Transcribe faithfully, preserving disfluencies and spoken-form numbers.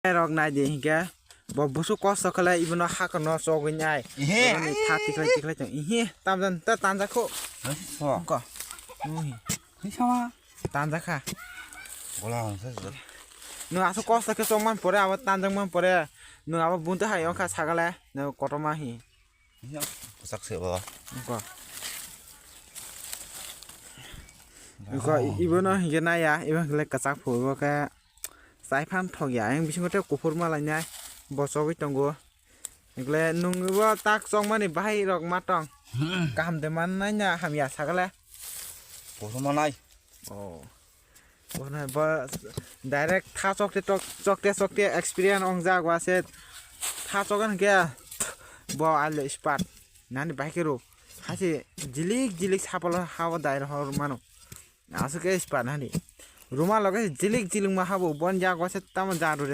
Rok nai di hinkhe bo busu kosto khlai ibono hakono chogwi nai. Ihe. Ibono tha tiklai tiklai tong. Ihe tamjan ta tanja kho. Hai so. Ko. Uhi. Hai sama. Tanja kha. Bola ang sa sa. Nwng aswk kosto khe chongman pore abo tanjakman pore nwng abo bunte hai wngkha sagale nwng kotorma hi. Kwchak se bo. Ko. Ko ibono hinkhe naiya ibo hinkhe kwchak phu ibo khe. Chai phan thok ya, ayang bisingo tei kuphur ma lainai bo chogwi tongo. Ekle nwng bo tak chokmani bahai rok ma tong. Hmm. Kaham de man nai na hamya sagale. Kuphur ma nai. Oh. Bo na bo direct tha chokte tok-, chokte chokte experience ong jak wa se tha chok an khe bo alo spat. Nani bahai khe ro. Hasi jilik jilik sapalo habo dai hor mano. Aswk khe span hani. Ruma loge jilik jilik ma habo bon jak wa se tamo jaru